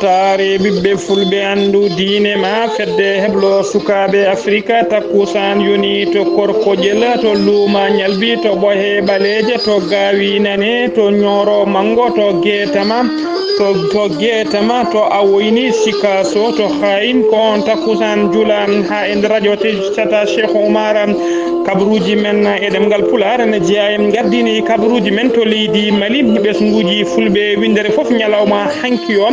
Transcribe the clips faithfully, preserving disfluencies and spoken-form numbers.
Saare ɓiɓɓe fulɓe anndu diine ma fedde heblo sukaaɓe Afrika takkusaan yoni to Korkoƴel, to Luuma Ñalbi, to Ɓohe Ɓaleeje, to Gaawi Nane, to Ñooro Manngo, to Geetama, to, to Geetama, to Awoyni, Sikaaso, to Haayin. Ko on takkusaan jula haa e nder radio tata Cheikh Oumar. Kabaruuji men e ɗemngal Pulaar ene jeyaa en gardini kabaruuji men to leydi Mali, ɓesnguuji fulɓe winndere fof ñalawma hanki o.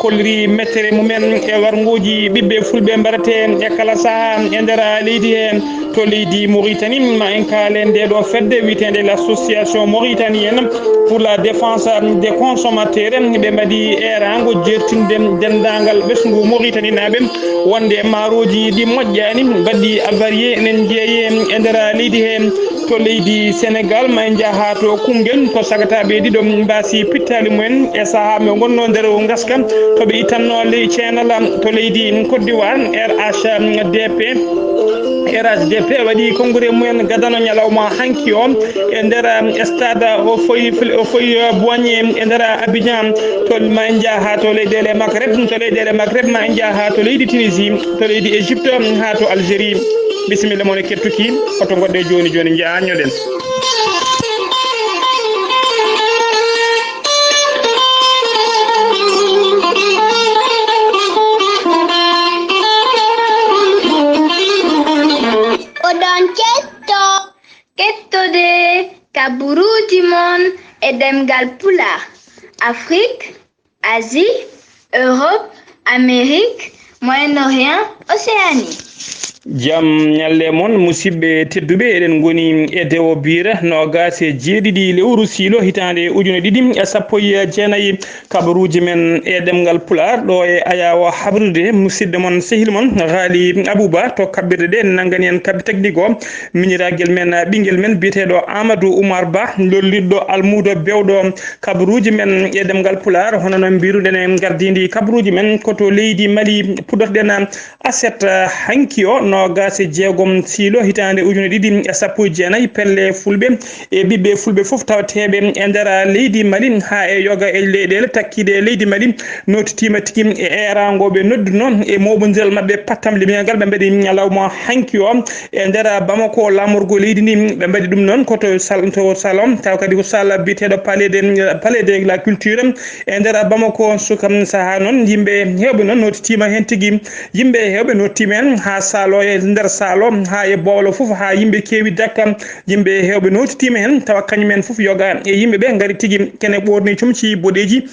Kolliri mettere mumen e warnguuji ɓiɓɓe fulɓe mbaɗate e kala sahaa e nder leydi he. To leydi Mauritanie, ma en kaale nde ɗo fedde wiyeteende l'Association Mauritanienne pour la Défense des Consommateurs, ɓe mbaɗi eeraango jeertinde denndaangal ɓesngu Mauritaninaaɓe wonde maarooji ɗi moƴƴaani, baɗɗi avarié enen jeeye e nder leydi he. To leydi Sénégal, ma en njaha to Koungheul, ko sagataaɓe ɗiɗo mbaasi pittaali mumen e sahaa mo ngonnoo nder o ngaska, to ɓe ittanno ley ceenal. To leydi Côte d'Ivoire, R H D P, R H D P waɗi konngure mumen gadano ñalawma hanki o e nder stade o foyi, o foyi Boigné e nder Abidjan. To ma en njaha to leyɗeele Maghreb, to leyɗeele Maghreb ma en njaha to leydi Tunisie, to leydi Égypte, haa to Algérie. Bisimilla mon e kettuki, oto ngoɗɗe jooni jooni njaha ñoɗen. Oɗon ketto, kettode kaburuuji mon e ɗemngal Pulaar, Afrik, Asie, Europe, Amérique, Moyen-Orient, Océanie. Jam ñalle mon, musidɓe tedduɓe, eɗen ngoni e dewo biire noogaas e jeeɗiɗi lewru siilo hitaande ujune ɗiɗi e sappo e jeenayi. Kabaruuji men e ɗemngal Pulaar ɗo e ayaawo habrude musidɗo mon, sehil mon, Haali Abuba to kaɓɓirɗe ɗe, nanngani en kaɓɓe technique o, miñiraagel men, ɓinngel men biyeteeɗo Amadou Oumar Ba, lollirɗo almuudo bewɗo kabaruuji men e ɗemngal Pulaar. Hono no mbiruɗen e ngardiindi kabaruuji men, ko to leydi Mali puɗɗorɗen aset, eh, hanki o, noogaas e jeegom siilo hitaande ujune ɗiɗi e sappo e jeenayi. Pelle fulɓe e ɓiɓɓe fulɓe fof tawateeɓe e nder leydi Mali haa e yoga e leyɗeele takkiiɗe e leydi Mali nootitiima tigi e eeraango ɓe nodduno e mooɓondiral maɓɓe pattamlimiyal ngal ɓe mbaɗi ñalawma hanki o e nder Bamako, laamorgo leydi ndi. Ɓe mbaɗi ɗum noon ko to sal-, to salon, tawa kadi ko salle biyeteeɗo Palais de, Palais de la Culture e nder Bamako. Suka sahaa noon, yimɓe heewɓe noon nootitiima heen tigi. Yimɓe heewɓe noottiima heen haa saalo e nder saalo, haa e bowlo fof, haa yimɓe keewi dakka. Yimɓe heewɓe nootitiima heen, tawa kañum en fof yoga e yimɓe ɓe ngari tigi, kene ɓoorni comci boɗeeji.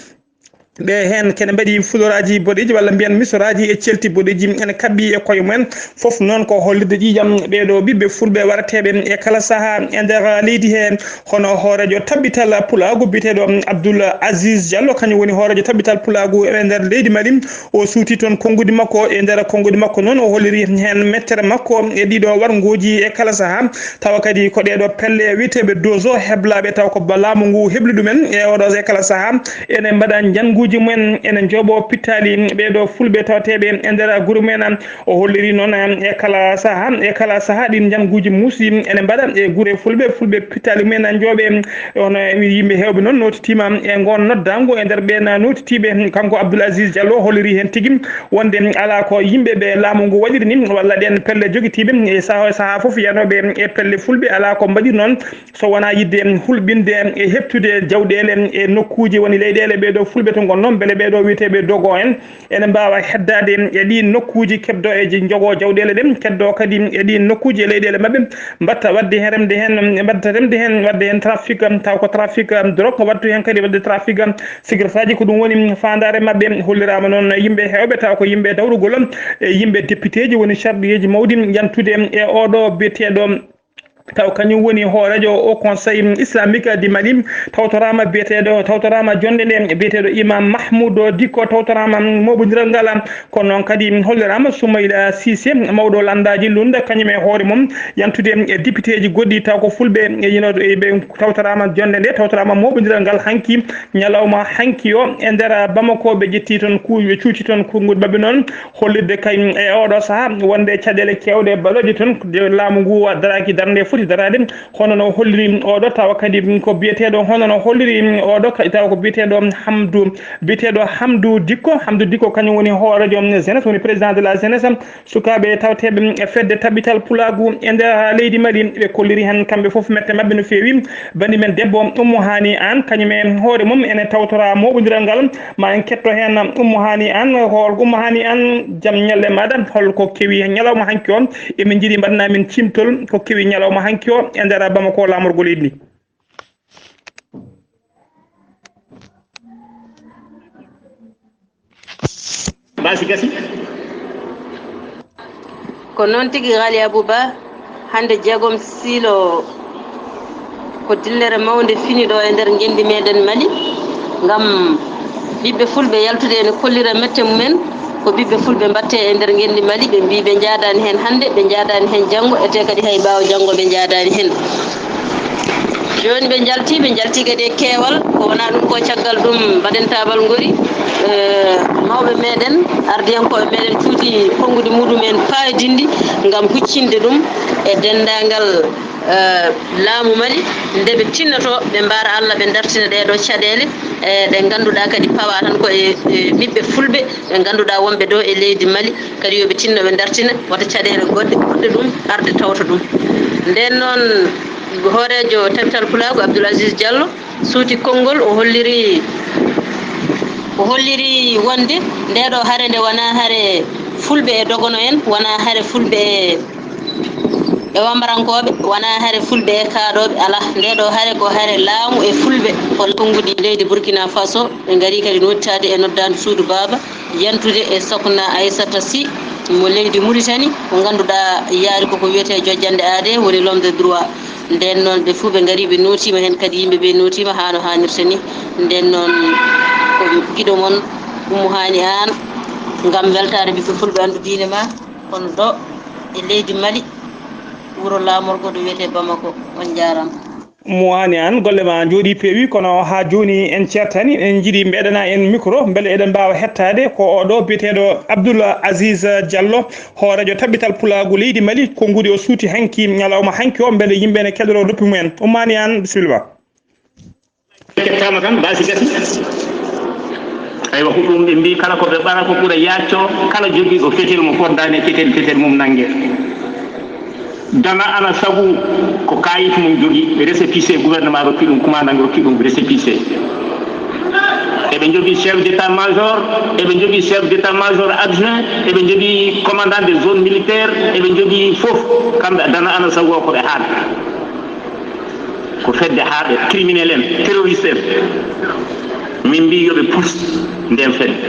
Ɓe heen kene mbaɗi fuloraaji boɗeeji walla mbiyen misoraaji e celti boɗeeji ene kaɓɓi e koye mumen. Fof noon ko hollirde ƴiiƴam ɓeeɗo ɓiɓɓe fulɓe warateeɓe e kala sahaa e nder leydi he. Hono hooreejo tabbital pulaagu biyeteeɗo Abdoul Aziz Diallo, kañum woni hooreejo tabbital pulaagu e nder leydi Mali. O suuti toon konngudi makko. E nder konngudi makko noon, o holliri heen mettere makko e ɗiɗo warnguuji e kala sahaa, tawa kadi ko ɗeeɗo pelle wiyeteeɓe dozo heblaaɓe, taw ko ba laamu ngu hebli ɗumen e oɗo e kala sahaa. Ene mbaɗa njannguuji mumen, ene njooɓo pittaali ɓeeɗo fulɓe tawateeɓe e nder gure mumen. O holliri noon e kala sahaa, e kala sahaa ɗin njannguuji muusɗi ene mbaɗa e gure fulɓe, fulɓe pittaali mumen njooɓe. Hono yimɓe heewɓe noon nootitiima e ngoon noddaango. E nder ɓeen nootitiiɓe, kanko Abdoul Aziz Diallo holliri heen tigi wonde alaa ko yimɓe ɓe laamu ngu waɗiri ni, walla ɗeen pelle jogitiiɓe e sahaa, sahaa fof yanooɓe e pelle fulɓe, alaa ko mbaɗi noon so wonaa yiɗde hulɓinde e heɓtude jawɗeele e nokkuuji woni leyɗeele ɓeeɗo fulɓe to ngonnoo, mbele ɓeeɗo wiyeteeɓe dogo en ene mbaawa heddaade e ɗiin nokkuuji, keddoo e njogo jawɗeele ɗen, keddoo kadi e ɗiin nokkuuji e leyɗeele maɓɓe, mbaɗta waɗde heen remde heen, mbaɗta remde heen, waɗde heen trafic, taw ko trafic drogue, waɗtu heen kadi waɗde trafic cigarettaaji. Ko ɗum woni faandaare maɓɓe. Holliraama noon yimɓe heewɓe, taw ko yimɓe dawrugol e yimɓe députéji woni sarɗiyeeji mawɗi yantude e oɗo biyeteeɗo, taw kañum woni hooreejo o Conseil Islamique du Mali, tawtoraama biyeteeɗo, tawtoraama jonnde nde biyeteeɗo Imam Mahmoud Dicko, tawtoraama mooɓondiral ngal. Kono noon kadi holliraama Soumaïla Cissé, mawɗo lanndaaji Lunda, kañum e hoore mum yantude e députéji goɗɗi, taw ko fulɓe e yinooɓe, ɓe tawtoraama jonnde nde, tawtoraama mooɓondiral ngal hanki, ñalawma hanki o e nder Bamako. Ɓe ƴetti toon ku-, ɓe cuuci toon konngudi maɓɓe noon, hollirde kay e oɗo sahaa wonde caɗeele keewɗe baɗooje toon, laamu ngu daraaki darnde Foti daraade, hono no holliri oɗo, tawa kadi ko biyeteeɗo, hono no holliri oɗo, ka-, tawa ko biyeteeɗo Hamdu, biyeteeɗo Hamdu Dikko. Hamdu Dikko kañum woni hoorejo jeunesse, woni président de la jeunesse, sukaaɓe tawteeɓe e fedde Tabital Pulaagu e nder leydi Mali. Ɓe kolliri heen kamɓe fof mette maɓɓe no feewi. Bandi men debbo Ummu Haani Aan, kañum e hoore mum ene tawtora mooɓondiral ngal. Ma en ketto heen Ummu Haani Aan, hool Ummu Haani Aan, jam ñalle maaɗa, hol ko kewi ñalawma hanki o? Emin njiɗi mbaɗana min cimtol ko kewi ñalawma hanki o e nder Bamako, laamorgo leydi ndi. Basi gasi. Ko noon tigi, Ghali Abou Ba, hannde jagom siilo ko dillere mawnde fini ɗo e nder ngenndi meɗen Mali, ngam ɓiɓɓe fulɓe yaltude ene kollira mette mumen, ko ɓiɓɓe fulɓe mbatte e nder ngenndi Mali, ɓe mbi ɓe njaadaani heen hannde, ɓe njaadaani heen janngo, ete kadi hay ɓaawo janngo ɓe njaadaani heen. Jooni ɓe njalti, ɓe njalti kadi e keewal, ko wonaa ɗum ko caggal ɗum mbaɗen taabal ngori, eh, mawɓe meɗen, ardiyankooɓe meɗen cuuti konnguɗi muɗum en paayodinɗi ngam huccinde ɗum e denndaangal, eh, laamu Mali, nde ɓe tinnoto ɓe mbaara Allah, ɓe dartina ɗee ɗoo caɗeele, eh, ɗe ngannduɗaa kadi pawa tan ko e, e ɓiɓɓe fulɓe, ɓe ngannduɗaa wonɓe ɗo e leydi Mali, kadi yo ɓe tinno ɓe dartina wata caɗeele goɗɗe ɓurɗe ɗum arde tawta ɗum. Nden noon, hooreejo Tabital Pulaagu, Abdoul Aziz Diallo, suuti konngol, o holliri, o holliri wonde ndee ɗoo hare nde wonaa hare fulɓe e dogono en, wonaa hare fulɓe e, e wambarankooɓe, wonaa hare fulɓe e kaaɗooɓe, alaa. Ndee ɗoo hare ko hare laamu e fulɓe. Hol konnguɗi leydi Burkina Faso, ɓe ngari kadi nodditaade e noddaandu suudu baaba, yantude e Sokna Aissata Sy mo leydi Mauritanie, mo ngannduɗaa yaari koko wiyetee jojjanɗe aadee, woni l'homme de droit. Nden noon, ɓe fuu ɓe ngari, ɓe nootiima heen kadi, yimɓe ɓe nootiima haa no haanirta ni. Nden noon, ko giɗo mon Ummu Haani Aan, ngam weltaare ɓiɓɓe fulɓe anndu diine ma, kono ɗo e leydi Mali, wuro laamorgo ɗo wiyetee Bamako. On njaaraama. Mo Haani Aan, golle ma njooɗi peewi, kono haa jooni en ceertani, en njiɗi mbeɗana en micro, mbele eɗen mbaawa hettaade ko oɗo biyeteeɗo Abdoul Aziz Diallo, hooreejo Tabital Pulaagu leydi Mali, konnguɗi o suuti hanki, ñalawma hanki o, mbele yimɓe ne keɗoro noppi mumen. Ummu Haani Aan, bisimilla ma. Kettaama tan, baasi gasi. Aywa, ko ɗum ɓe mbii, kala ko ɓe ɓara ko ɓura yaacco, kala jogiiɗo fetel mo foddaani e fetel, fetel mum nannge. Dana ana sabu ko kayit mum jogii, récépissé, gouvernement rokki ɗum, commandant rokki ɗum récépissé. Eɓe njogii chef d'état-major, eɓe njogii chef d'état-major adjoint, eɓe njogii commandant de zone militaire, eɓe njogii fof. Kamɓe Dana ana sabu o ko ɓe haaɗ. Ko fedde haaɓe, criminel en, terroriste en. Min mbii yo ɓe pus nden fedde.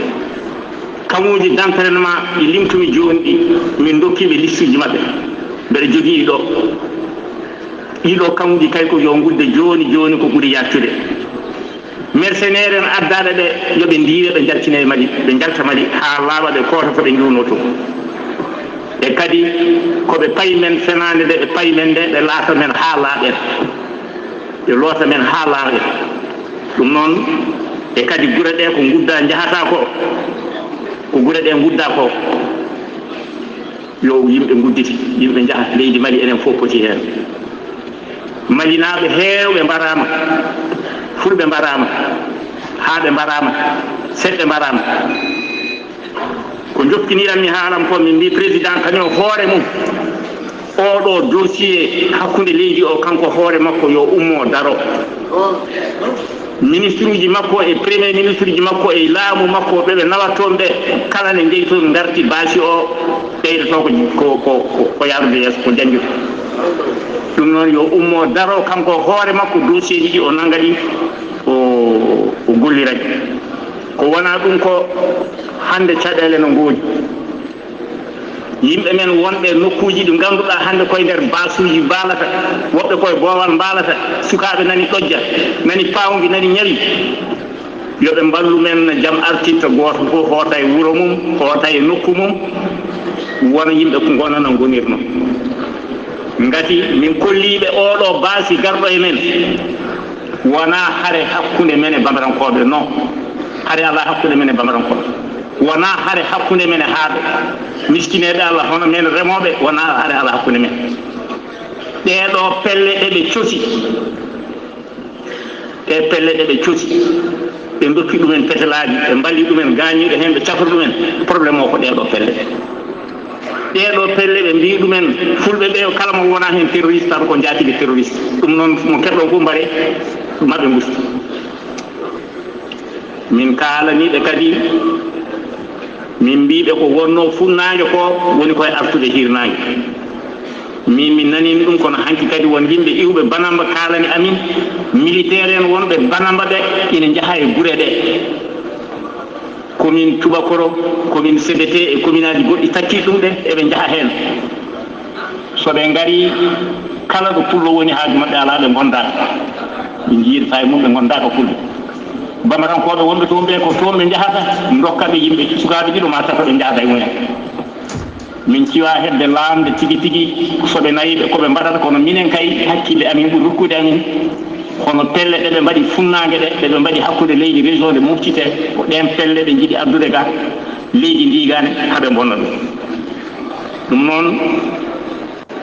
Kamuuji d'entraînement ɗi limtumi jooni ɗi, min ndokkiiɓe listuuji maɓɓe. Mbeɗa jogii ɗi ɗo. Ɗii ɗo kamuuji kay ko yo ngudde jooni jooni ko ɓuri yaccude. Mercenaire en addaaɓe ɓe, yo ɓe ndiire, ɓe njaltine e Mali, ɓe njalta Mali haa laaɓa, ɓe koota ko ɓe njuwnoo toon. E kadi ko ɓe payi men fenaande nde ɓe payi men nde, ɓe laata men haa laaɓen. Ɓe loota men haa laaɓen. Ɗum noon, e kadi gure ɗe ko ngudda njahata ko, ko gure ɗe ngudda ko. Yo yimɓe ngudditi, yimɓe njaha leydi Mali, enen fof poti heen. Malinaaɓe heewɓe mbaraama, fulɓe mbaraama, haaɓe mbaraama, seɗɓe mbaraama. Ko jokkiniranmi haalam ko, min mbii président kañum hoore mum, oɗo dossier hakkunde leydi o, kanko hoore makko yo ummo daro. Ministre uji makko e premier ministre uji makko e laamu makko, ɓe ɓe nawat toon ɓe, kala ne njeyi toon ngarti baasi o, ɓeydoto ko, ko, ko, ko, ko yaarude yeeso, ko jañjude. Ɗum noon yo ummo daro, kanko hoore makko, dossier ji ɗi o nannga ɗi, o, o gollira ɗi. Ko wonaa ɗum ko hannde caɗeele no ngoodi. Yimɓe men wonɓe e nokkuuji ɗi ngannduɗaa hannde koye nder baasuuji mbaalata, woɓɓe koye boowal mbaalata, sukaaɓe nani ɗojja, nani paawji, nani ñawi. Yo ɓe mballu men no jam artirta, gooto fof hoota e wuro mum, hoota e nokku mum, wona yimɓe ko ngonana ngonirno. Ngati min kolliiɓe oɗo baasi garɗo e men, wonaa hare hakkunde men e Bambarankooɓe, non. Hare alaa hakkunde men e Bambarankooɓe. Wonaa hare hakkunde men e haaɓe. Miskineeɓe Allah, hono men remooɓe, wonaa hare alaa hakkunde men. Ɗee ɗoo pelle ɗe ɓe cosi, ɗee pelle ɗe ɓe cosi, ɓe ndokki ɗumen petelaaji, ɓe mballi ɗumen gaañiiɓe heen, ɓe cafri ɗumen. Problème o ko ɗee ɗoo pelle. Ɗee ɗoo pelle ɓe mbii ɗumen, fulɓe ɓe kala mo wonaa heen terroriste tan ko njaatige terroriste. Ɗum noon mo keɗɗon fof mbare, maɓe ngustu. Min kaalanii ɓe kadi, min mbii ɓe ko wonnoo funnaange ko woni koye artude hiirnaange. Min mi nanii ɗum, kono hanki kadi won yimɓe iwɓe Banamba kaalani amin, militaire en wonɓe Banamba ɓe ina njaha e gure ɗe. Commune Tubakoro, commune Sebete e commune aji goɗɗi takkiiɗi ɗum ɗe, eɓe njaha heen. So ɓe ngarii, kala ɗo pullo woni, haaju maɓɓe alaa, ɓe ngondaaka. Ɓe njiida fay mum, ɓe ngondaaka pullo. Bamarankooɓe wonɓe toon ɓe, ko toon ɓe njahata, ndokka ɓe yimɓe, sukaaɓe ɗiɗo maa tato, ɓe njahda e mumen. Min ciwaa heɓde laamde tigi tigi so ɓe nayi ɓe, ko ɓe mbaɗata, kono minen kay, hakkille amin ɓuri rokkude amin. Kono pelle ɗe ɓe mbaɗi funnaange ɗe, ɗe ɓe mbaɗi hakkunde leydi région de Mopti, ko ɗeen pelle ɓe njiɗi addude ga leydi ndi gane, haa ɓe mbonna ɗum. Ɗum noon,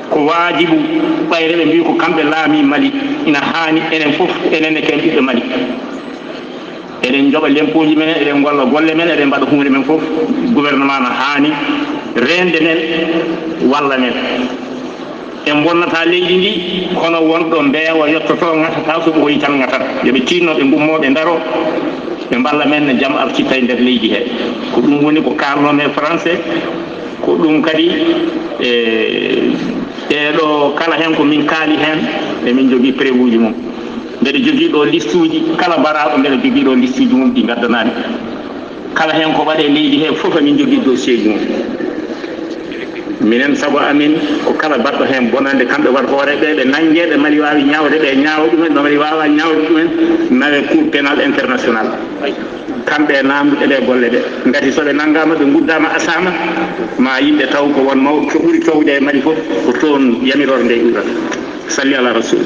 ko waajibu, ɓayre ɓe mbii ko kamɓe laamii Mali, ina haani enen fof, enen ne ken ɓiɓɓe Mali, eɗen njoɓa lempooji men, eɗen ngolla golle men, eɗen mbaɗa huunde men fof. Gouvernement no haani reende men, walla men. En mbonnataa leydi ndi, kono wonɗo mbeewa yottoto, ŋatataa, so ɓooyi tan ŋatat. Yo ɓe tiinno, ɓe ngummoo, ɓe ndaroo, ɓe mballa men, jam artitta e nder leydi he. Ko ɗum woni ko kaalnoo men français, ko ɗum kadi, e, ɗee ɗo kala heen ko min kaali heen, emin njogii preuve uji mum. Mbeɗa jogii ɗo listuuji, kala baraaɗo mbeɗa jogii ɗo listuuji mum ɗi ngaddanaami. Kala heen ko waɗee leydi he fof, emin njogii dossier ji mum. Minen, sago amin, ko kala baɗɗo heen bonannde, kamɓe waɗ hoore ɓe, ɓe nanngee, ɓe mari waawi ñaawde, ɓe ñaawa ɗumen, ɓe mari waawa ñaawde ɗumen, nawe Cour pénal international. Kamɓe e naamnduɓe ɓe golle ɓe. Ngati so ɓe nanngaama, ɓe nguddaama Asaama, ma yimɓe taw ko won mawɗo, ko ɓuri toowde e Mali fof, ko toon yamirore nde iwrata. Salli ala Rasul.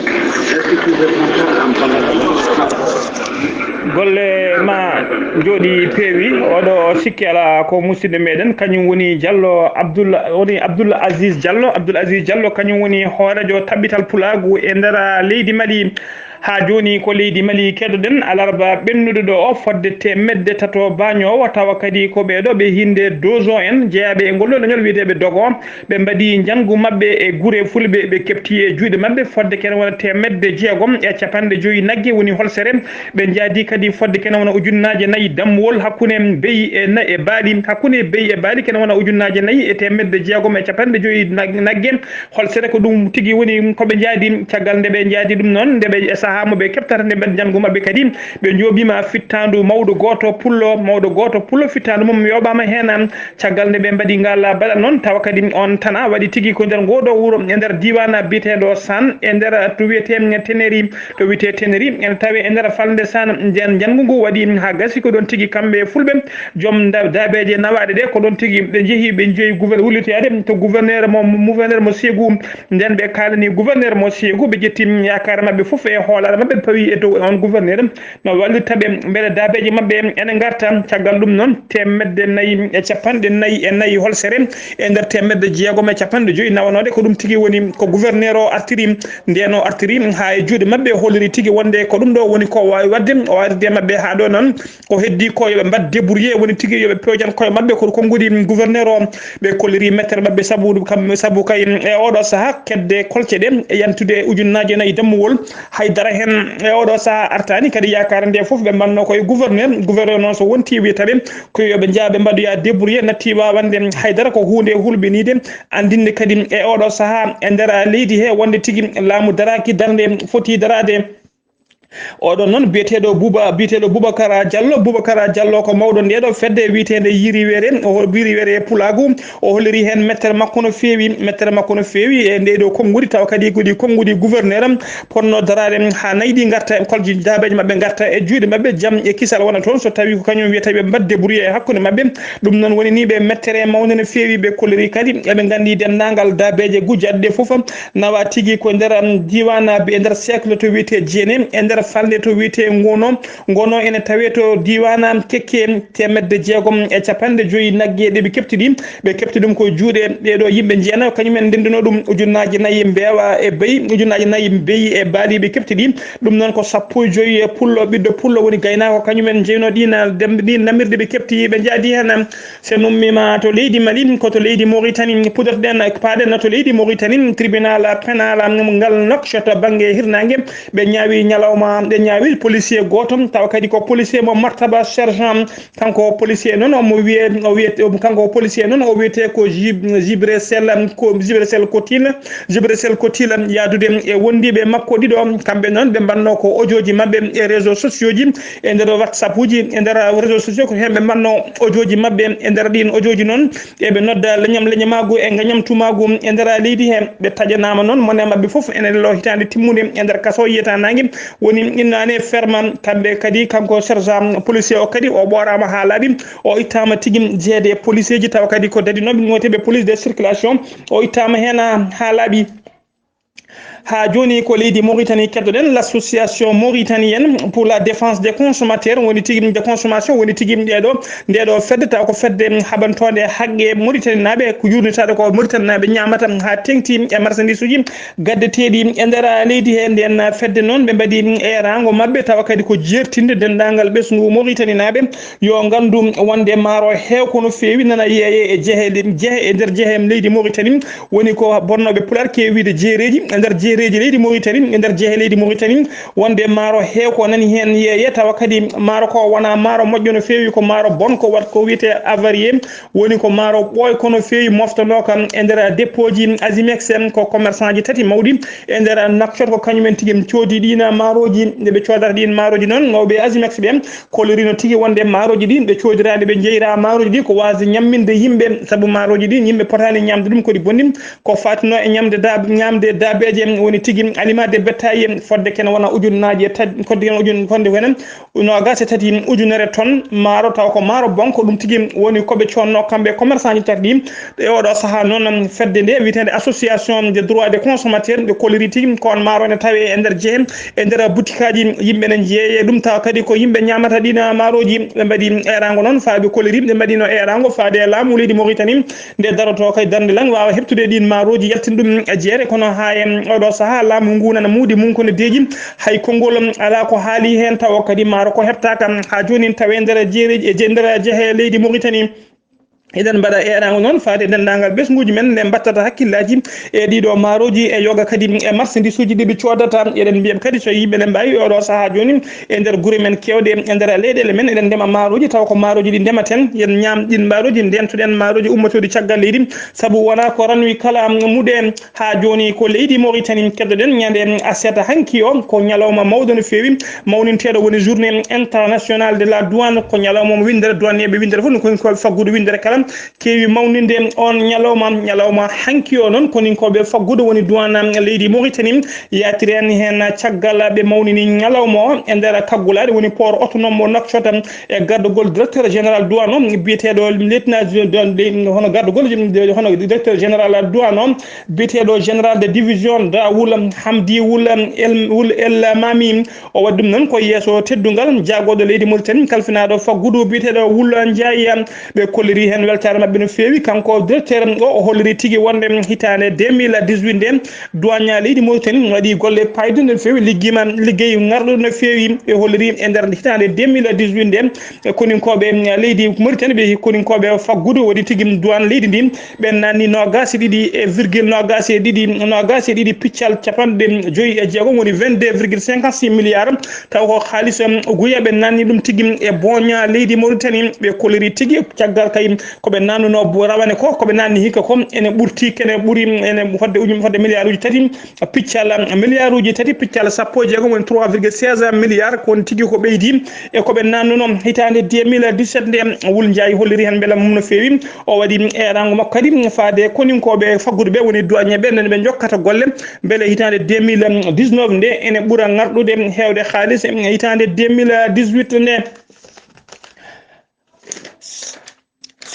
Golle ma jooɗi peewi. Oɗo sikki ala ko musidɗo meɗen, kañum woni Diallo Abdoul, woni Abdoul Aziz Diallo. Abdoul Aziz Diallo, kañum woni hoorejo taɓɓital pulaagu e nder leydi Mali. Haa jooni ko leydi Mali keɗoɗen, alarba ɓennuɗo ɗo o, fodde teemedde tato baañoowo, tawa kadi ko ɓeeɗo ɓe hinnde Dozo en, jeyaaɓe e ngol ɗo leñol wiyeteeɓe Dogo. Ɓe mbaɗi njanngu maɓɓe e gure fulɓe, ɓe keɓti e juuɗe maɓɓe fodde kene wona teemedde jeegom e capanɗe joyi nagge woni holsere. Ɓe njaadi kadi fodde kene wona ujunnaaje nayi dammuwol hakkunde beyi e na-, e baali, hakkunde beyi e baali kene wona ujunnaaje nayi e teemedde jeegom e capanɗe joyi nag-, nagge. Holsere ko ɗum tigi woni ko ɓe njaadi. Caggal nde ɓe njaadi ɗum noon, nde ɓe, e sahaa mo ɓe keɓtata nde mbaɗi njanngu maɓɓe kadi, ɓe njooɓiima fittaandu mawɗo gooto pullo, mawɗo gooto pullo fittaandu mum yooɓaama heen. Caggal nde ɓe mbaɗi ngal baɗa noon, tawa kadi on tana waɗi tigi ko nder ngoo ɗoo wuro, e nder diiwaan biyeteeɗo San, e nder to wiyetee Teneri, to wiyetee Teneri, ene tawee e nder falnde San. Nden njanngu ngu waɗi haa gasi ko ɗoon tigi kamɓe fulɓe, joom da-, daabeeje nawaaɗe ɗe, ko ɗoon tigi ɓe njehi, ɓe njehi gouverne-, wullitoyaade to gouverneur mo, gouverneur mo Ségou. Nden ɓe kaalani gouverneur mo Ségou, ɓe ƴetti yaakaare maɓɓe fof e hoolaare maɓɓe, ɓe pawi e dow on gouverneur. No wallirta ɓe mbele daabeeje maɓɓe ene ngarta. Caggal ɗum noon, teemedde nayi e capanɗe nayi e nayi holsere e nder teemedde jeegom e capanɗe joyi nawanooɗe, ko ɗum tigi woni ko gouverneur o artiri. Ndeen o artiri haa e juuɗe maɓɓe, o holliri tigi wonde ko ɗum ɗo woni ko o waawi waɗde. O ardi e maɓɓe haa ɗo noon, ko heddii ko yo ɓe mbaɗ débrouillé, woni tigi yo ɓe pewjan koye maɓɓe ko konnguɗi gouverneur o. Ɓe kolliri mettere maɓɓe sabu kam, sabu kay e oɗo sahaa kedde kolce ɗe e yantude ujunnaaje nayi dammuwol. Haydara heen e oɗo sahaa artaani, kadi yaakaare nde fof ɓe mbanno koye gouverneur. Gouverneur noon so wonti wiyata ɓe ko yo ɓe njaa ɓe mbaɗoya débrouillé, natti waawande haydara, ko huunde hulɓiniide, anndinde kadi e oɗo sahaa e nder leydi he wonde tigi laamu daraaki darnde foti daraade. Oɗon noon biyeteeɗo Bouba, biyeteeɗo Boubacar Diallo. Boubacar Diallo ko mawɗo ndeɗo fedde wiyeteende Yiriwere, o Yiriwere e pulaagu. O holliri heen mettere makko no feewi, mettere makko no feewi e ndeɗo konnguɗi, tawa kadi ko ɗi konnguɗi gouverneur potno daraade haa nayi ɗi ngarta e kolji daabeeje maɓɓe, ngarta e juuɗe maɓɓe, jam e kisal wona toon, so tawii ko kañum wiyata ɓe mbaɗ débrouillé e hakkunde maɓɓe. Ɗum noon woni ni ɓe mettere mawde no feewi, ɓe kolliri kadi eɓe nganndi denndaangal daabeeje gujjaɗe ɗe fof nawa tigi ko nder, um, diiwaan, e nder cercle to wiyetee Jeene, e nder falnde to wiyetee Ngono. Ngono ene tawee to diiwaan Kekke, teemedde jeegom e cappanɗe joyi nagge ɗe ɓe keɓti ɗi. Ɓe keɓti ɗum ko juuɗe ɓee ɗoo yimɓe njeena, kañum en ndenndunoo ɗum ujunnaaji nayi mbeewa e beyi, ujunnaaji nayi beyi e baali ɓe keɓti ɗi. Ɗum noon ko sappo e joyi e pullo, ɓiɗɗo pullo woni gaynaako, kañum en njeynoo ɗiin, dem-, ɗiin namirɗe ɓe keɓti, ɓe njaadi heen. So en ummiima to leydi Mali, ko to leydi Mauritanie puɗɗoto-ɗen, paaɗen to leydi Mauritanie, tribunal pénal ngal Nouakchott bannge hirnaange, ɓe ñaawi ñalawma, ɓe ñaawi policier gooto, tawa kadi ko policier mo martaba sergent, kanko policier noon omo wiyee, o wiyete, kanko policier noon o wiyetee ko Jib-, Jibril Sel, ko Jibril Sel Kotil, Jibril Sel Kotil yaadude e wondiiɓe makko ɗiɗo, kamɓe noon ɓe mbaɗnoo ko audio ji maɓɓe e réseaux sociaux ji, e nder WhatsApp uji, e nder réseaux sociaux, ko heen ɓe mbaɗnoo audio ji maɓɓe. E nder ɗiin audio ji noon, eɓe nodda leñam leñamaagu e ngañam tumaagu e nder leydi he. Ɓe taƴanaama noon, mone maɓɓe fof ene leloo hitaande timmunde e nder kaso yiyata naange. Woni innaane ferma, kamɓe kadi, kanko sergent policier o kadi, o ɓooraama haa laaɓi, o ittaama tigi jeyeede e policeeji, tawa kadi ko dadinooɓe, ɗum wiyetee ɓe police de circulation, o ittaama heen haa laaɓi. Haa jooni ko leydi Mauritanie keddoɗen, l'association mauritanienne pour la défense des consommateurs, woni tigi de consommation, woni tigi ɗeeɗo, ndeeɗo fedde, tawa ko fedde haɓantoonde haqqe Mauritanie naaɓe, ko yuurnitaaɗo ko Mauritanie naaɓe ñaamata haa teŋti e marchandise uji gaddeteeɗi e nder leydi he. Nden fedde noon ɓe mbaɗi eeraango maɓɓe, tawa kadi ko jeertinde denndaangal ɓesngu Mauritanie naaɓe, yo nganndu wonde maaro heew ko no feewi nana yeeye e jehe, jehe e nder jehe leydi Mauritanie. Woni ko bonnooɓe Pulaar keewi wiyde jeereeji e nder jeereeji leydi Mauritanie, e nder jehe leydi Mauritanie, wonde maaro heew ko nani heen yeeye, tawa kadi maaro ko wonaa maaro moƴƴo no feewi, ko maaro bon, ko wat-, ko wiyetee avarié, woni ko maaro ɓooy ko no feewi, moftanooka e nder dépôt ji Azimex, ko commerçant ji tati mawɗi e nder Nouakchott, ko kañum en tigi coodi ɗiin maarooji. Nde ɓe coodata ɗiin maarooji noon, mawɓe Azimex ɓe kollirino tigi wonde maarooji ɗi ɓe coodiraani, ɓe njeyra maarooji ɗi ko waasde ñamminde yimɓe, sabu maarooji ɗi yimɓe potaani ñaamde ɗum, ko ɗi bonni, ko faatino e ñamde da-, ñaamde daabeeje, woni tigi aliment de bétail, fodde kene wona ujunnaaje tati, fodde kene ujun-, fodde wona noogaas e tati ujunere ton maaro, taw ko maaro bon, ko ɗum tigi woni ko ɓe coodnoo kamɓe commerçant ji tati ɗi. E oɗo sahaa noon, fedde nde wiyeteende Association des droits des consommateurs, ɓe kolliri tigi ko on maaro ene tawee e nder jehe, e nder butikaaji, yimɓe ne jeeye ɗum, tawa kadi ko yimɓe ñaamata ɗiin maarooji. Ɓe mbaɗi eeraango noon, faa ɓe kolliri, ɓe mbaɗino eeraango faade e laamu leydi Mauritanie, nde darotoo kadi darnde lan waawa heɓtude ɗiin maarooji, yaltin ɗum e jeere. Kono haa e oɗo sahaa, laamu ngu nana muudi mum ko ne deeƴi, hay konngol alaa ko haali heen, tawa kadi maaro ko heɓtaaka haa jooni, tawa e nder jeereeji, e je-, nder jehe leydi Mauritanie. Eɗen mbaɗa eeraango noon faade e denndaangal ɓesnguuji men, nde mbattata hakkillaaji e ɗiɗo maarooji, e yoga kadi e marchandise uji ɗi ɓe coodata. Eɗen mbiya kadi so yimɓe ne mbaawi oɗo sahaa jooni e nder gure men keewɗe, e nder leyɗeele men, eɗen ndema maarooji, tawa ko maarooji ɗi ndematen, yen ñaam ɗin maarooji, ndeentoɗen maarooji ummotoɗi caggal leydi, sabu wonaa ko ranwi kala muɗe. Haa jooni ko leydi Mauritanie keddoɗen. Ñande aset hanki o ko ñalawma mawɗo no feewi, mawninteeɗo woni journée internationale de la douane, ko ñalawma mo winndere, douanier ɓe winndere fof, no koni ko faggudu winndere kala keewi mawninde on ñalawma. Ñalawma hanki o noon, koninkooɓe faggudu woni douane leydi Mauritanie, yaatiri en heen caggal ɓe mawnini ñalawma o e nder kaggulaaɗe woni port autonome mo Nouakchott, e gardagol directeur général douane o, biyeteeɗo lieutenant, hono gardagol, hono directeur général douane o, biyeteeɗo général de division Dawoul Hamdi Wul El, Wul El Mami. O waɗi ɗum noon ko yeeso teddungal jaagooɗo leydi Mauritanie, kalfinaaɗo faggudu biyeteeɗo Wul Ndiaye. Ɓe kolliri heen weltaare maɓɓe no feewi. Kanko directeur o, o holliri tigi wonde hitaande deux mille dix-huit nde, douane leydi Mauritanie waɗi golle paayɗe no feewi, liggiima liggey ŋarɗo no feewi. Ɓe holliri e nder hitaande deux mille dix-huit nde, e koninkooɓe leydi Mauritanie, ɓe koninkooɓe faggudu woni tigi douane leydi ndi, ɓe nanni noogaas e ɗiɗi e virgule noogaas e ɗiɗi, noogaas e ɗiɗi piccal capanɗe joyi e jeegom, woni vingt-deux virgule cinquante-six milliards. Taw ko haalis, um, guya, ɓe nanni ɗum tigi e booña leydi Mauritanie. Ɓe kolliri tigi caggal kay ko ɓe nannuno bo rawane ko, ko ɓe nanni hikka ko ene ɓurti, kene ɓuri, ene fodde ujun-, fodde milliard uji tati piccal, milliard uji tati piccal sappo e jeegom, woni trois virgule seize milliards. Ko on tigi ko ɓeydi e ko ɓe nannuno hitaande deux mille dix-sept nde. Wul Njaay holliri heen mbelamum no feewi. O waɗi eeraango makko kadi faade koninkooɓe faggudu ɓe, woni douanier ɓe, nde ɓe njokkata golle, mbele hitaande deux mille dix-neuf nde ene ɓura ŋarɗude heewde haalis e hitaande deux mille dix-huit nde.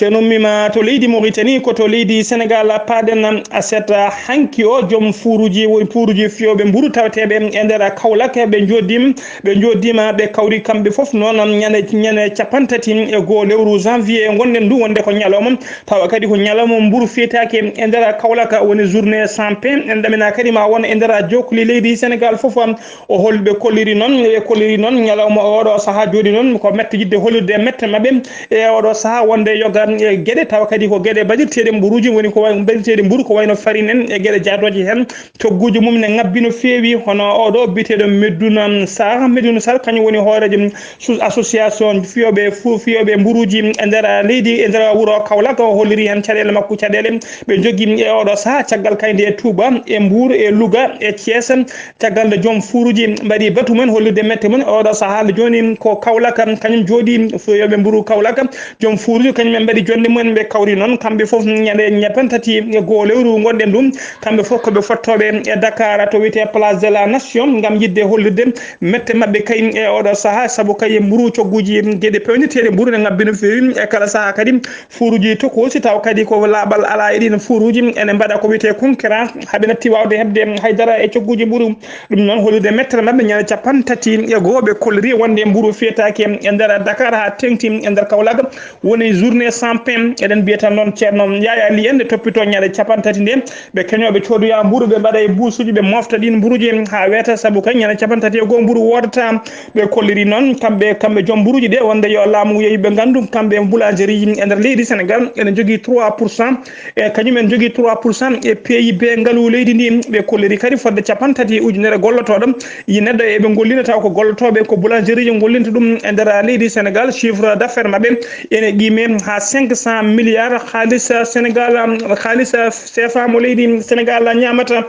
So en ummiima to leydi Mauritanie, ko to leydi Senegal paaɗen. Aset hanki o, joom fuuruuji, woni fuuruuji fiyooɓe mburu taweteeɓe e nder Kaolack, ɓe njooɗdiima, ɓe njooɗdiima, ɓe kawri kamɓe fof noon ñande, ñande capanɗe tati e goo lewru janvier ngonɗen ndu, wonde ko ñalawma, tawa kadi ko ñalawma mburu fiyetaake e nder Kaolack, woni journée sans pain. En ɗamina kadi ma won e nder jokkuli leydi Senegal fof, o hol ɓe kolliri noon, ɓe kolliri noon ñalawma oɗo sahaa jooɗi noon ko mette yiɗde hollirde mette maɓɓe e oɗo sahaa wonde yoga e geɗe, tawa kadi ko geɗe baɗirteeɗe mburuuji, woni ko way-, baɗirteeɗe mburu ko wayno farine en e geɗe jaadooje heen. Cogguuji mum ne ŋabbi no feewi, hono oɗo biyeteeɗo Medouna Sarr. Medouna Sarr kañum woni hooreejo sous association fiyooɓe fu-, fiyooɓe mburuuji e nder leydi, e nder wuro Kaolack. O holliri heen caɗeele makko, caɗeele ɓe njogii e oɗo sahaa, caggal kayde e Touba, e Mbour, e Louga, e Thiès. Caggal nde joom fuuruuji mbaɗi batu mum en hollirde mette mum en, oɗo sahaa nde jooni ko Kaolack kañum jooɗii, fiyooɓe mburu Kaolack, joom fuuruuji kañum en mbaɗi jonnde mum en, ɓe kawri noon kamɓe fof ñande ñappantati e goo lewru ngonɗen ɗum. Kamɓe fof ko ɓe fottooɓe e Dakar to wiyetee Place de la Nation ngam yiɗde hollirde mette maɓɓe kay e oɗo sahaa, sabu kay e mburu cogguuji geɗe peewnirteeɗe mburu ne ngabbi no feewi e kala sahaa kadi. Fuuruuji tokoosi taw kadi ko laaɓal alaa e ɗiin fuuruuji, ene mbaɗa ko wiyetee concurrence, haa ɓe natti waawde heɓde haydara e cogguuji mburu. Ɗum noon hollirde mettere maɓɓe ñande capanɗe tati e goo, ɓe kolliri wonde mburu fiyetaake e nder Dakar haa teeŋti e nder Kaolack, woni journée sans pain. Eɗen mbiyata noon Ceerno Yaya Ly en nde toppitoo ñande capanɗe tati nde, ɓe keñooɓe coodoya mburu, ɓe mbaɗa e buusuuji, ɓe mofta ɗiin mburuuji haa weeta, sabu kay ñande capanɗe tati e goo mburu woodata. Ɓe kolliri noon kamɓe, kamɓe joom mburuuji ɗe wonde yo laamu yeeyu ɓe nganndu kamɓe boulangerie e nder leydi Senegal ene njogii trois pour cent, e kañum en njogii trois pour cent e P I B ngalu leydi ndi. Ɓe kolliri kadi fodde capanɗe tati ujunere gollotooɗo yi neɗɗo eɓe ngollina taw ko gollotooɓe ko boulangerie ji ngollinta ɗum e nder leydi Senegal. Chiffre d'affaires maɓɓe ene qime haa cinq cent milliards haalis Senegal, haalis C F A mo leydi Senegal ñaamata.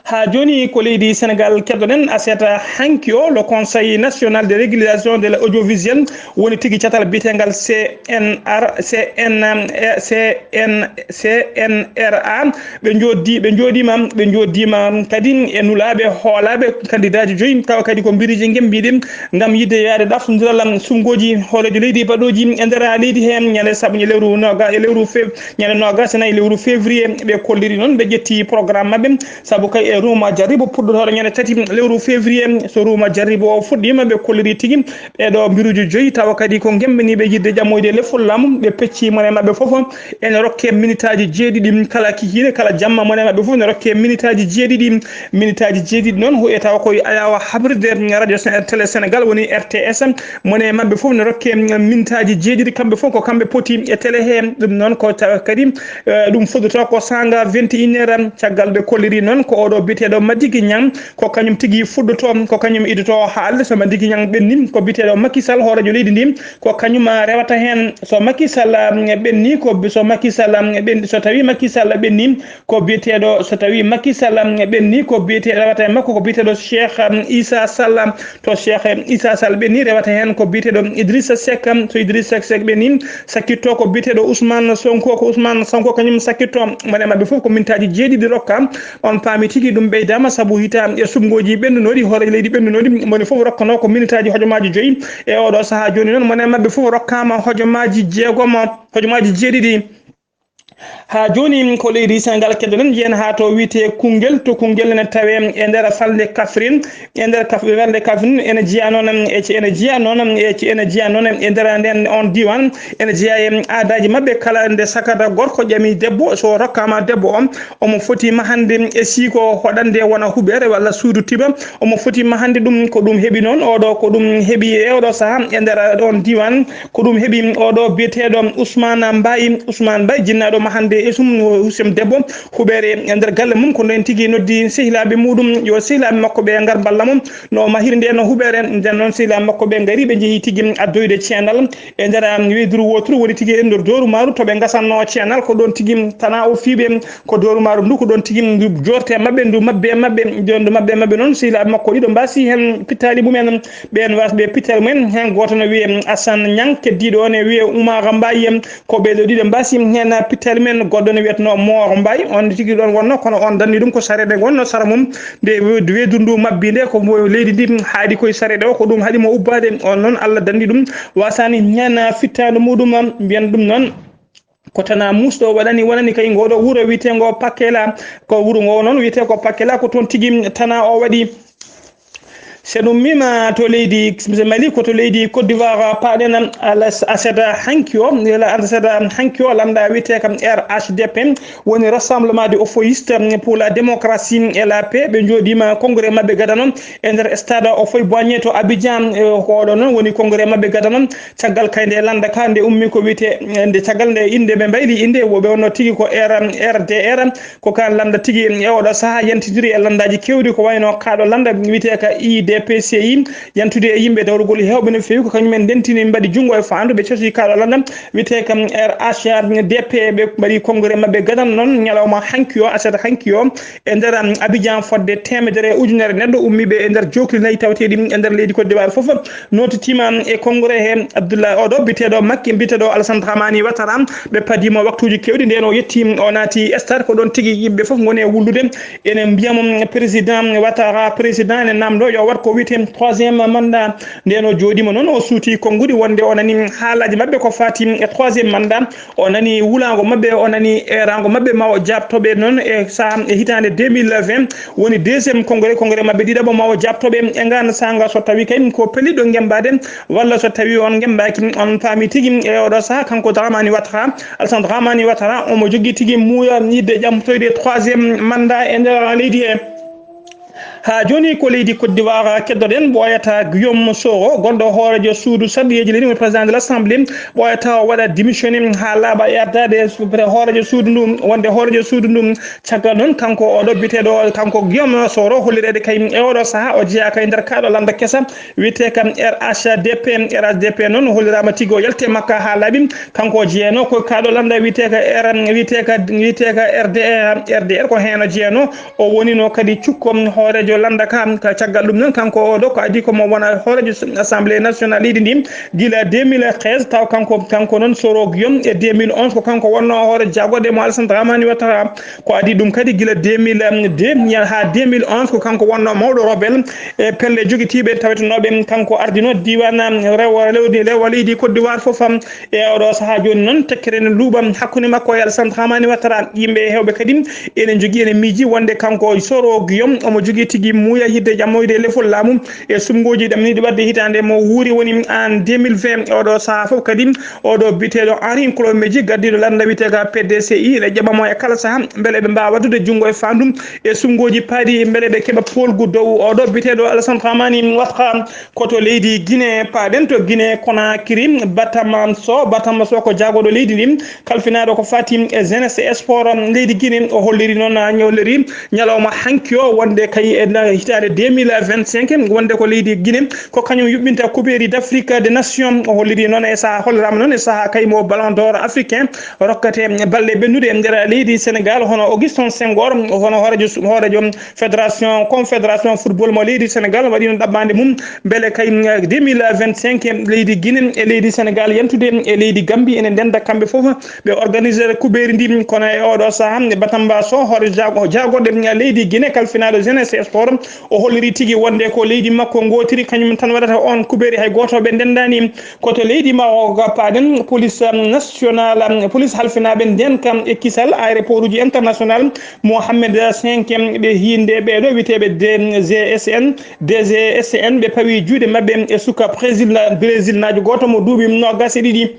Haa jooni ko leydi Senegal keɗoɗen. Aset hanki o, le Conseil national de régulation de l'audiovisuel, woni tigi catal biyetengal C N R, C N, C N, C N R A, ɓe njooɗdi, ɓe njooɗiima, ɓe njooɗdiima kadi e nulaaɓe hoolaaɓe kandidaaji joyi, tawa kadi ko biriiji ngemmbiiɗi ngam yiɗde yaade ɗaftondiral sumngooji hooreejo leydi baɗooji e nder leydi heen ñande sappo e lewru noga-, e lewru fe-, ñande noogaas e nayi lewru février. Ɓe kolliri noon, ɓe ƴetti programme maɓɓe, sabu kay e ruuma jarribo puɗɗotooɗo ñande tati lewru février. So ruuma jarribo o fuɗɗiima, ɓe kolliri tigi ɓeeɗo mbiruuji joyi, tawa kadi ko ngemmbiiɗi yiɗde ƴamoyde lefol laamu. Ɓe pecci mone maɓɓe fof ene rokke minitaaji jeeɗiɗi kala kikiiɗe, kala jamma mone maɓɓe fof ene rokke minitaaji jeeɗiɗi. Minitaaji jeeɗiɗi noon, e tawa koye ayawa habrirde radio Sen-, télé Sénégal woni R T S. Mone maɓɓe fof ne rokke minitaaji jeeɗiɗi, kamɓe fof ko kamɓe poti e télé he. Ɗum noon ko tawa kadi, eh, ɗum fuɗɗoto ko saanga vingt et une heures, caggal ɓe kolliri noon ko oɗo biyeteeɗo Madigi Ñang, ko kañum tigi fuɗɗoto, ko kañum iddoto haalde. So Madigi Ñang ɓenni, ko biyeteeɗo Macky Sall, hooreejo leydi ndi, ko kañum, ah, rewata heen. So Macky Sall, ah, ɓenni, ko bi-, so Macky Sall, ah, ɓenni, so tawi Macky Sall ɓenni, ko biyeteeɗo, so tawi Macky Sall, ah, ɓenni, ko biyete-, rewata e makko ko biyeteeɗo Cheikh, ah, Issa Sall. To Cheikh Issa Sall ɓenni, rewata heen ko biyeteeɗo Idrissa Seck. So Idrissa Seck ɓenni, sakkitto ko biyeteeɗo Ousmane Sonko, ko Ousmane Sonko kañum sakkitto. Mone maɓɓe fof ko mintaaji jeeɗiɗi rokka. On paami tigi ɗum ɓeydaama sabu hitaande e suɓngooji ɓennunooɗi, hooreejo leydi ɓennunooɗi, moni fof rokkano ko minitaaji hojomaaji joyi. E oɗo sahaa jooni noon, mone maɓɓe fof rokkaama hojomaaji jeegomo, hojomaaji jeeɗiɗi. Haa jooni ko leydi Senegal keddoɗen, njiyen haa to wiyetee Koungheul, to Koungheul ene tawee e nder falnde Kaffrine, e nder Kaf-, falnde Kaffrine ene jeyaa noon e, ene jeyaa noon e, ene jeyaa noon e nder nden on diiwaan, ene jeyaa e aadaaji maɓɓe. Kala nde sakata gorko ƴami debbo, so rokkaama debbo on, omo foti mahande e siiko hoɗande wona huɓeere walla suudu tiiba, omo foti mahande ɗum. Ko ɗum heɓi noon oɗo, ko ɗum heɓi e oɗo sahaa e nder on diiwaan. Ko ɗum heɓi oɗo biyeteeɗo Ousmane Mbaye. Ousmane Mbaye, jinnaaɗo mahande e sum, Hussein debbo, huɓeere e nder galle mum. Ko nden tigi noddi sehilaaɓe muɗum, yo sehilaaɓe makko ɓe ngar mballa mo no mahiri nde no huɓeere. Nden noon sehilaaɓe makko ɓe ngari, ɓe njehi tigi addoyde ceenal e nder, um, weyduru wooturu, woni tigi e nder dooru maaru to ɓe ngasatno ceenal. Ko ɗoon tigi tana o fiiɓe, ko dooru maaru ndu, ko ɗoon tigi ndu joorte maɓɓe, ndu mabbe maɓɓe. Nden ndu mabbe maɓɓe noon, sehilaaɓe makko ɗiɗo mbaasi heen pittaali mumen. Ɓeen waasɓe pittaali mumen, heen gooto no wiyee Assane Niang, keddiiɗo o ne wiyee Oumar Mbaye. Ko ɓee ɗoo ɗiɗo mbaasi heen pittaali Men goɗɗo ne wiyetnoo Moor Mbay, on tigi ɗoon wonnoo, kono on danni ɗum ko sareede wonnoo sara mum, nde we-, weedu ndu mabbi nde, ko mo leydi ndi haaɗi koye sareede o, ko ɗum haɗi mo ubbaade. On noon, Allah danni ɗum, wasaani ñana fittaandu muɗum, mbiyen ɗum noon. Ko tana muusɗo waɗani, wonani kay ngooɗo wuro wiyeteengo Pakela. Ko wuro ngo noon wiyetee ko Pakela, ko toon tigi tana o waɗi. So ɗum mima to leydi Mali, ko to leydi Côte d'Ivoire, paaɗen Alas-, Asada Hankio, wela Asada Hankio, lamɗa wiyetee kam R H D P, woni Rassemblement des Ofoyistes pour la Démocratie et la Paix. Ɓe njooɗiima congrès maɓɓe gadano e nder stade Houphouët-Boigny to Abidjan. E, ko oɗo noon woni congrès maɓɓe gadano. Caggal kay nde lannda ka nde ummi ko wiyetee, nde caggal nde innde ɓe mbayli innde, wo ɓe wonno tigi ko R, R D R. Ko ka lannda tigi e oɗo sahaa yantindiri e lanndaaji keewɗi, ko wayno kaaɗo lannda wiyetee ka I D P C I, yantude e yimɓe dawrugol heewɓe no feewi, ko kañum en ndentini, mbaɗi junngo e faandu, ɓe cosi kaaɗo lannda wiyetee ka R H D P, ɓe mbaɗi congrès maɓɓe gadano noon ñalawma hanki o, aset hanki o, e nder, um, Abidjan, fodde teemedere e ujunere neɗɗo ummiiɓe e nder jookli nayi tawteeɗi e nder leydi Côte d'Ivoire fof. Nootitiima e congrès he Abdoulaye oɗo, biteɗo Makki, biteɗo Alassane Dramani Ouattara. Ɓe padiimo waktuuji keewɗi, ndeen o yetti, o naati stade, ko ɗoon tigi yimɓe fof ngoni e wullude. Ene mbiya mo président Ouattara, président ene namndo yo waɗ ko wiyetee troisième mandat. Ndeen o jooɗiima noon, o suuti konnguɗi wonde o nani haalaaji maɓɓe ko faati e troisième mandat. O nani wulaango maɓɓe, o nani eeraango maɓɓe, ma o jaabto ɓe noon e saha, e hitaande deux mille vingt, woni deuxième congrès, congrès maɓɓe ɗiɗaɓo, ma o jaabto ɓe e ngaan saanga so tawi kay ko pelliɗo ngembaade, walla so tawi on ngembaaki, on paami tigi e oɗo saha kanko Dramani Ouattara, Alassane Dramani Ouattara, omo jogii tigi muuya yiɗde ƴamtoyde troisième mandat e nder leydi he. Haa jooni ko leydi Côte d'Ivoire keddoɗen, ɓooyata Guillaume Soro, gonɗo hooreejo suudu sarɗiyeeji leydi, woni président de l'Assemblée, ɓooyata o waɗa démissionné haa laaɓa e ardaade hooreejo suudu ndu, wonde hooreejo suudu ndu. Caggal noon, kanko oɗo biyeteeɗo, kanko Guillaume Soro, hollireede kay e oɗo sahaa, o jeyaa kay nder kaaɗo lannda kesa wiyetee kam R H D P. R H D P noon holliraama tigi o yalti e makka haa laaɓi. Kanko o jeyanoo ko kaaɗo lannda wiyetee ka R, wiyetee ka, wiyetee ka R D R, R D R ko heen o jeyanoo. O wonino kadi cukko hooreejo lannda ka. Ka caggal ɗum noon, kanko oɗo ko adii ko mo wona hooreejo Assemblée nationale leydi ndi gila deux mille treize, taw kanko, kanko noon Soro Guillaume e deux mille onze ko kanko wonno hooreejo jagorɗe mo Alassane Dramani Ouattara. Ko adii ɗum kadi gila deux mille deux haa deux mille onze ko kanko wonno mawɗo rebelle e pelle jogitiiɓe tawetenooɓe. Kanko ardino diiwaan rewo lewdi, rewo leydi Côte d'Ivoire fof. E oɗo sahaa jooni noon, tekkere ne luuɓa hakkunde makko e Alassane Dramani Ouattara. Yimɓe heewɓe kadi ene njogii, ene miiji wonde kanko Soro Guillaume omo jogii tigi muuya yiɗde ƴammoyde lefol laamu e suɓngooji ɗamniiɗi waɗde hitaande mo wuuri, woni en deux mille vingt. Oɗo sahaa fof kadi, oɗo biyeteeɗo Henri Niclot Meji, gardiiɗo lannda wiyetee ka P D C I, ene ƴama mo e kala sahaa mbele ɓe mbaawa waɗude junngo e faandu e suɓngooji paaɗi, mbele ɓe keɓa poolgu dow oɗo biyeteeɗo Alassane Dramani Ouattara. Ko to leydi Guinée paaɗen, to Guinée Conakry, Batama Sow. Batama Sow ko jaagorɗo leydi ndi, kalfinaaɗo ko faati e jeunesse e sport leydi Guinée. O holliri noon, o holliri ñalawma hanki o wonde kay e hitaande deux mille vingt-cinq, wonde ko leydi Guinée ko kañum yuɓɓinta Coupe d'Afrique des Nations. O holliri noon e sahaa, holliraama noon e sahaa kay mo Ballon d'Or africain, rokkate balɗe ɓennuɗe e nder leydi Sénégal, hono Augustin Senghor, hono hooreejo, hooreejo Fédération, Confédération Football mo leydi Sénégal waɗino ɗaɓɓaande mum mbele kay, mm, deux mille vingt-cinq leydi Guinée e leydi Sénégal yantude e leydi Gambie ene ndennda kamɓe fof ɓe organiser kubeeri ndi. Kono e oɗo sahaa, Batamba Sow, hooreejo jaago-, jaagorɗe leydi Guinée, kalfinaaɗo jeunesse e sport, o holliri tigi wonde ko leydi makko ngootiri, kañum tan waɗata on kubeeri, hay gooto ɓe ndenndaani. Ko to leydi Maroc paaɗen, police, um, nationale, um, police halfinaaɓe ndeenka e kisal aéroport uji international Mohamed cinq, ɓe hiinde ɓeeɗo wiyeteeɓe D G S N, D G S N, ɓe pawi juuɗe maɓɓe e suka Brésil, Brésil naajo gooto mo duuɓi noogas e ɗiɗi.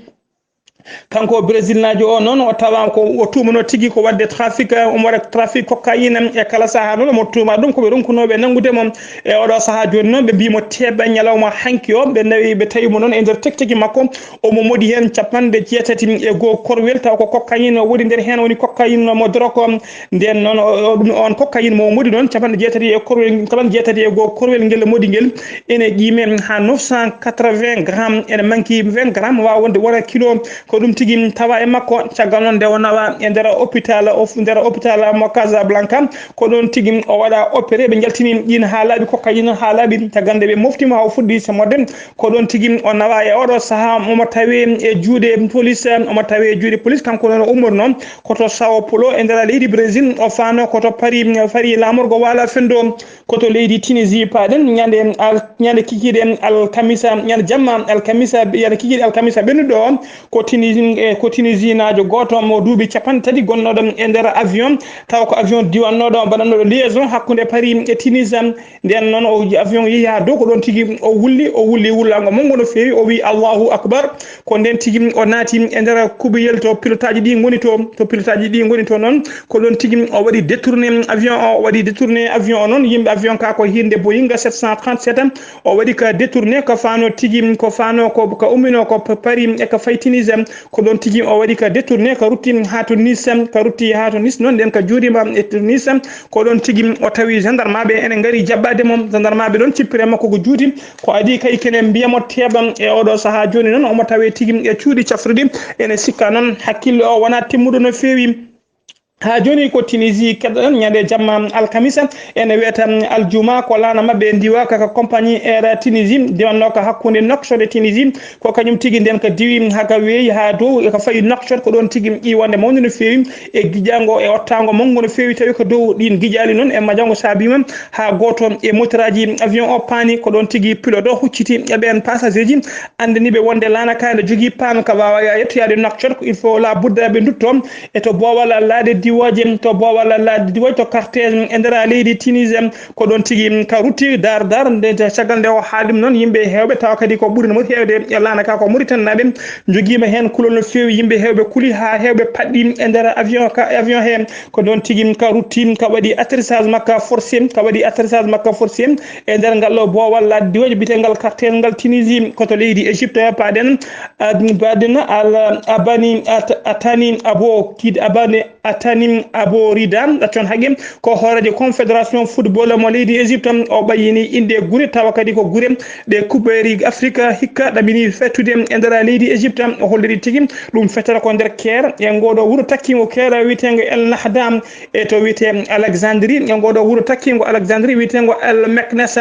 Kanko Brésil naajo o noon, o tawa ko o tuumano tigi ko waɗde trafic, omo waɗa trafic cocaïne e kala sahaa noon, omo tuuma ɗum ko ɓe ronkunooɓe nanngude mo. E oɗo sahaa jooni noon, ɓe mbii mo teeɓa ñalawma hanki o, ɓe nawi, ɓe tawi mo noon e nder tekteki makko, omo moɗi heen capanɗe jeetati e goo korwel, taw ko cocaïne o woni nder heen, woni cocaïne mo drogue o. Ndeen noon, o, o, ɗum on cocaïne mo moɗi noon, capanɗe jeetati e korwel, capanɗe jeetati e goo korwel ngel moɗi ngel, ene qiime haa neuf cent quatre-vingts grammes, ene manki vingt grammes, waawa wonde wona kilo. Ko Ko ɗum tigi tawa e makko, caggal noon nde o nawa e nder hôpital, o nder hôpital mo Casablanca, ko ɗon tigi o waɗa opéré, ɓe njaltini ɗin haa laaɓi, kokka ɗin haa laaɓi, caggal nde ɓe moftima haa o fuɗɗi semorde. Ko ɗon tigi o nawa e oɗo sahaa, omo tawe e juuɗe police, omo tawe e juuɗe police, kanko noon o ummorno ko to Sao Paulo e nder leydi Brésil, o faano ko to Paris, Paris laamorgo waala fenndo. Ko to leydi Tunisie paaɗen, ñande al-, ñande kikiiɗe alkamisa, ñande jamma alkamisa, ñande kikiiɗe alkamisa ɓennuɗo o, ko Tunisie, e ko Tunisinaajo gooto mo duuɓi capanɗe tati gonnooɗo e nder avion, tawa ko avion diwannooɗo, mbaɗannooɗo liaison hakkunde Paris e Tunis. Nden noon o avion yehi haa dow, ko ɗon tigi o wulli, o wulli wullaango manngo no feewi, o wi'i, "Allahu Akbar." Ko nden tigi o naati e nder kubiyel to pilotaaji ɗi ngoni to, to pilotaaji ɗi ngoni to noon, ko ɗon tigi o waɗi détourné avion o, o waɗi détourné avion o noon, yimɓe avion ka ko hinde Boeing sept cent trente-sept, o waɗi ka détourné, ko faano tigi, ko faano ko, ka ummino ko P-, Paris e ka fayi Tunis, ko ɗon tigi o waɗi ka détourné, ka rutti haa to Nice, ka rutti haa to Nice noon, nden ka juurima e to Nice, ko ɗon tigi o tawi gendarmeɓe ene ngari jaɓɓade mo, gendarmeɓe ɗon cippire makko ko juuti, ko adii kay kene mbiya mo teeɓam e oɗo sahaa jooni noon, omo tawe tigi e cuuɗi cafruɗi. Ene sikka noon hakkille o wonaa timmuɗo no feewi. Haa jooni ko Tunisie keɗoɗen ñande jamma alkamisa, ene wiyata aljuma, ko laana maɓɓe ndiwa ka, ka compagnie Air Tunisie, ndiwanno ka hakkunde Nouakchott e Tunisie, ko kañum tigi nden ka diwi haa ka weeyi haa dow, e ka fayi Nouakchott, ko ɗon tigi ƴiwande mawnde no feewi e giƴango e ottaango manngo no feewi, tawi ko dow ɗin giƴali noon e majango saabima haa gooto e motoraaji avion o paani, ko ɗon tigi pilote o hucciti e ɓeen passager ji, anndani ɓe wonde laana ka ene jogii paan ka waawaa yettoyaade Nouakchott, ko il faut la budda ɓe ndutto e to boowal laaɗe diwooje, to boowal laaɗe diwooje, to quartier e nder leydi Tunis, ko ɗon tigi ka rutti daar daar. Nde caggal nde o haali ɗum noon, yimɓe heewɓe tawa kadi ko ɓuri no moti heewde e laana ka ko Mauritanie naaɓe, njogiima heen kulol no feewi, yimɓe heewɓe kuli haa heewɓe paɗɗi e nder avion ka, avion he. Ko ɗon tigi ka rutti, ka waɗi atterrissage makka forcé, ka waɗi atterrissage makka forcé e nder ngal ɗo boowal laaɗe diwooje biyetengal quartier ngal Tunisie, ko to leydi Égypte, paaɗen, ad-, paaɗen Al Abani At-, Atani Abo Kid Abani Atani Abo Rida, ɗaccon haqqe, ko hooreejo Confédération Football mo leydi Égypte, o ɓayyini innde gure, tawa kadi ko gure ɗe kubeeri Afrika hikka ɗaɓɓini fettude e nder leydi Égypte. O holliri tigi ɗum fettata ko nder Caire, e ngooɗo wuro takkiingo Caire wiyeteengo El Nahda, e to wiyetee Alexandrie, e ngooɗo wuro takkiingo Alexandrie wiyeteengo El Meknes.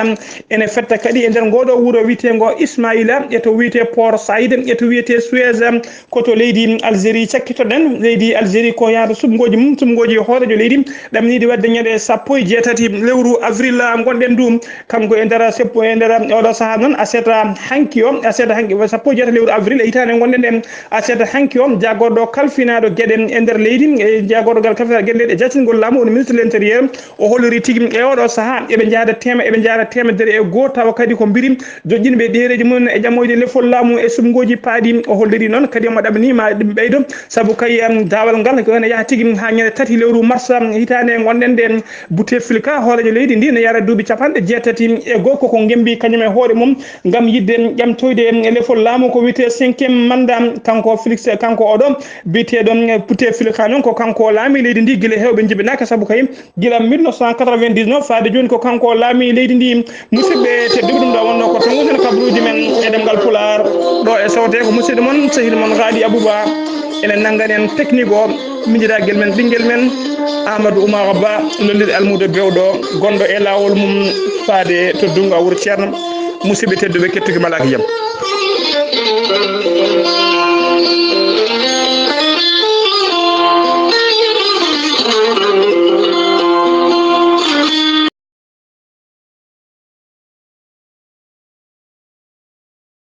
Ene fetta kadi e nder ngooɗo wuro wiyeteengo Ismaila, e to wiyetee Port Said, e to wiyetee Suez, ko to leydi Algérie cakkitoɗen. Leydi Algérie ko yahata suɓngooji mum, suɓngooji hooreejo leydi ɗaɓɓiniiɗi waɗde ñande sappo e jeetati lewru avril ngonɗen ndu. Kanko e nder seppo, e nder oɗo sahaa noon, aset hanki o, aset hanki, sappo e jeetati lewru avril e hitaande ngonɗen nden, aset hanki o, jaagorɗo kalfinaaɗo geɗe e nder leydi, e jaagorɗo gal kalfinaaɗo geɗe leydi e jaatingol laamu, woni ministre de l'intérieur, o holliri tigi e oɗo sahaa eɓe njahda teema-, eɓe njahda teemedere e goo, tawa kadi ko mbiri joƴƴinɓe ɗereeji mum e ƴamoyde lefol laamu e suɓngooji paaɗi. O holliri noon kadi omo ɗaɓɓini ma ɗum ɓeydo, sabu kay, em, daawal ngal ko ene yaha tigi haa ñande tati lewru mars, em, hitaande ngonɗen nden. Bouteflika, hooreejo leydi ndi, ne yara duuɓi capanɗe jeetati e goo, koko ngembi kañum e hoore mum ngam yiɗde ƴamtoyde e lefol laamu ko wiyetee cinquième mandat. Kanko Félix, kanko oɗo biyeteeɗo Bouteflika noon, ko kanko laami leydi ndi gila heewɓe njibinaaka, sabu kay gila mille neuf cent quatre-vingt-dix-neuf faade jooni ko kanko laami leydi ndi. Musidɓe tedduɓe, ɗum ɗo wonno ko tongusen kabaruuji men e ɗemngal Pulaar, ɗo e sawte ko musidɗo mon, sehil mon Gaali Abuba. Enen nanngani en technique o, miñiragel men, ɓinngel men, Amadou Oumar Ba, lollir almuudo bewɗo, gonɗo e laawol mum faade to Dunga Wuro Ceerno. Musidɓe tedduɓe, kettuki malaaki jam.